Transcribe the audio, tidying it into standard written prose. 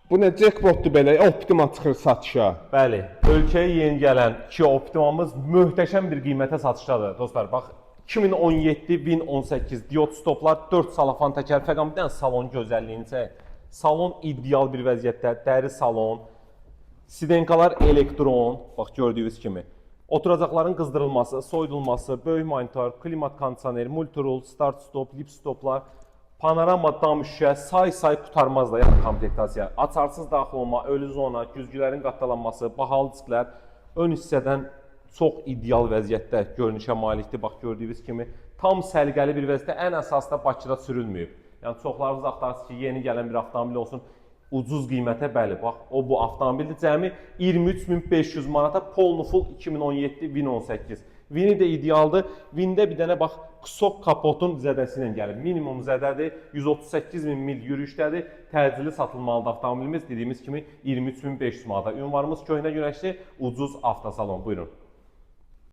Bu nə jackpotdur belə? Optima çıxır satışa. Bəli, ölkəyə yeni gələn Kia Optimamız möhtəşəm bir qiymətə satışdadır. Dostlar, bax 2017 VIN 18 diod stoplar, 4 salafan təkər, fəqət bir dənə salon gözəlliyini çək. Salon ideal bir vəziyyətdə, dəri salon. Sidenkalar elektron, bax gördüyünüz kimi. Oturacaqların qızdırılması, soyudulması, böyük monitor, klimat kondisioner, multirol, start stop, lip stoplar, panorama dam şüşə, say-say qurtarmaz da yəni komplektasiya. Açarsız daxil olma, ölü zona, güzgülərin qatdalanması, bahalı disklər, ön hissədən çox ideal vəziyyətdə görünüşə malikdir. Bax gördüyünüz kimi tam səliqəli bir vəziyyətdə, ən əsası da Bakıda sürülməyib. Yəni çoxlarınız axtarırsınız ki, yeni gələn bir avtomobil olsun, ucuz qiymətə, bəli, bax o bu avtomobildir. Cəmi 23.500 manata polnu full 2017 VIN 18. VIN-i də idealdır. VIN-də bir dənə bax qısok kapotun zədəsi ilə gəlib. Minimum zədədir. 138 min mil yürüyüşdədir. Təcili satılmalıdır avtomobilimiz. Dediyimiz kimi 23.500 manata. Ünvanımız Köhnə Günəşli, ucuz avtosalon. Buyurun.